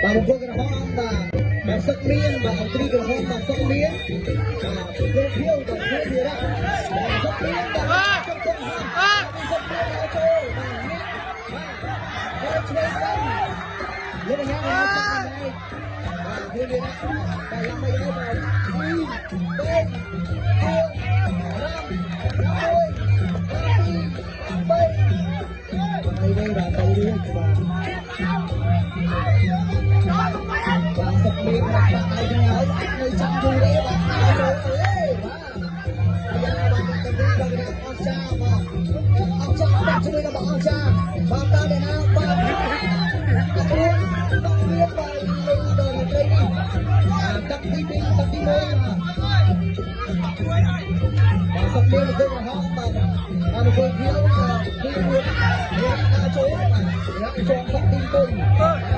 បាទបង្គោលក្រហមបាទបាទសុកមានបាទអង្គត្រីក្រហមបាទសុកមានបាទបង្គោលខៀវបាទខៀវវីរៈបាទសុកមានបាទសុកទុំហំសុកមានឲ្យចូលបាទនេះបាទឆ្វេងវិញលោកញ៉ាំមកសុកដែរបាទខៀវវីរៈបាទយ៉ាងម៉េចហើយបាទ2 3 4 5 6 7 8ហើយវិញបាទទៅរួចបាទបាទសុកមានបាទដៃគ្នាហើយអាចនៅចាំយូរទេបាទឲ្យចូលទៅទេបាទអាយ៉ាបាទទៅវិញបាទអស្ចារ្យបាទអស្ចារ្យបាទជួយដល់អស្ចារ្យបាទតើអ្នកណាបាទអព្រួនសុកមានបាទលឺដល់រាត្រីនេះបាទទឹកទី2ទឹកទី1បាទបាទសុកមានទៅក្រហមបាទបាទមកខៀវបាទទី1ដាក់ចូលបាទដាក់ចូលសុកទី2